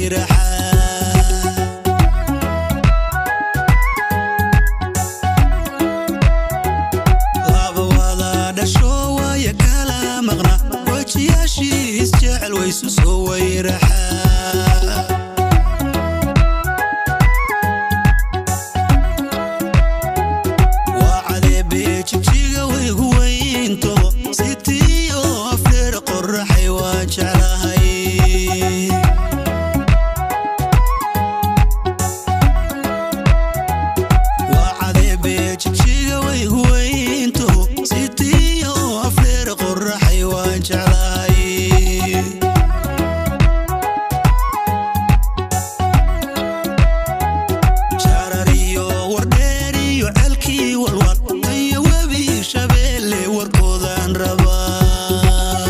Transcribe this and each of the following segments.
Weyraxaa laba wada dhasho waya kala maqna, wejiyaashii isjecel waysu soo weyraxaa. Waa cadeebe jigjiga waygu weynto, sitiyo afdheer qoraxay waan jeclahay. Waa cadeebe jigjiga waygu weynto, sitiyo afdheer qoraxay waan jeclahay. Jarariyo wardheer iyo celkii walwal iyo webi Shabeelle warkoodaan rabaa.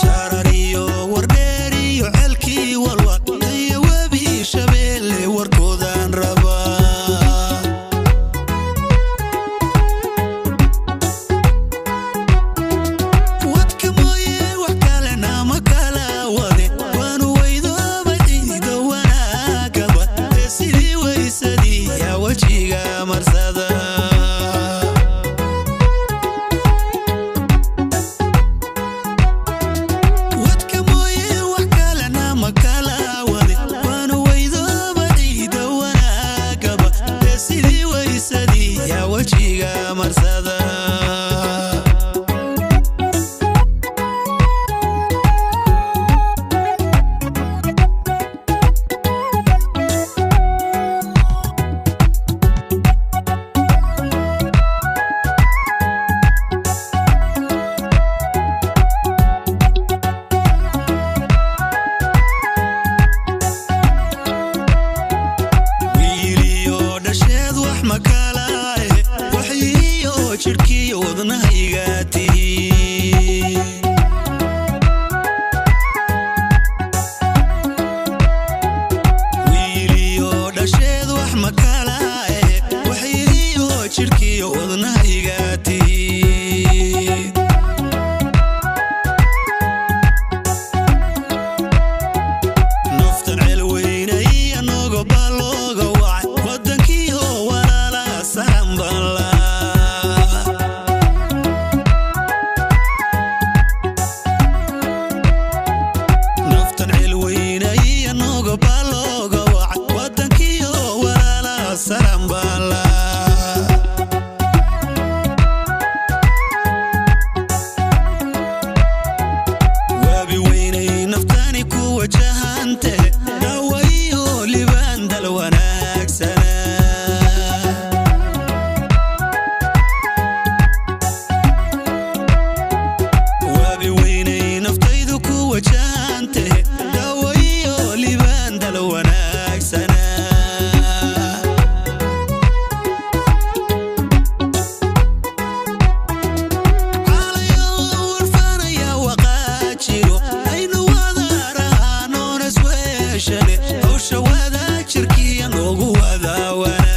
Jarariyo wardheer iyo celkii walwal iyo webi Shabeelle warkoodaan rabaa. Wadka mooye wax kalena ma kala wade, waanu weydooba ciido wanaagaba ee sidii weysadii yaa wejiga marsada. Wadka mooye wax kalena ma kala wade, waanu weydooba ciido wanaagaba ee sidii weysadii yaa wejiga marsada. Wiiliyo dhasheed wax ma kala eh, waxyiyo jidhkiyo wadnahayga tihi. Wiiliyo dhasheed wax ma kala eh, waxyiyo jidhkiyo wadnahayga tihi. Naftan celweynay anogo baa looga wacay, wadankiio walaalaha saranbala. Naftan celweynay anogo baa looga wacay, wadankiio walaalaha saranbala. Waabi weynay naftani ku wajahante, dawayo libaan dal wanaagsana. Waabi weynay naftaydu ku wajahante, dawayo libaan dal wanaagsana. Calayo warfanaya waqaa jiro, aynu wadaarahaanoon isweeshane, hawsha wada jirkiya noogu wada wanaa.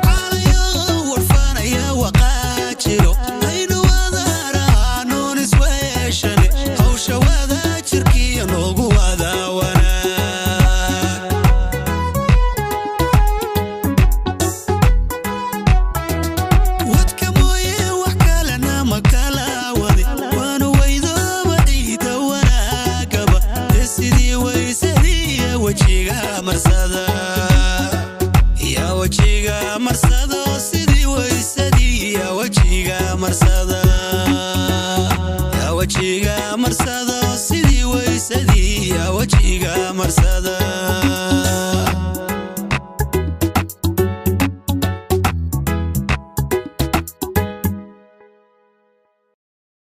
Calayo warfanaya waqaa jiro, aynu wadaarahaanoon isweeshane, hawsha wada jirkiya noogu wada wanaa. Wadka mooye wax kalena ma kala wade, waanu weydooba ciida wanaagaba ee sidii weysadii yaa wejiga marsada, yaa wejiga marsada, sidii weysadii yaa wejiga marsada, yaa wejiga marsada, sidii weysadii yaa wejiga marsada.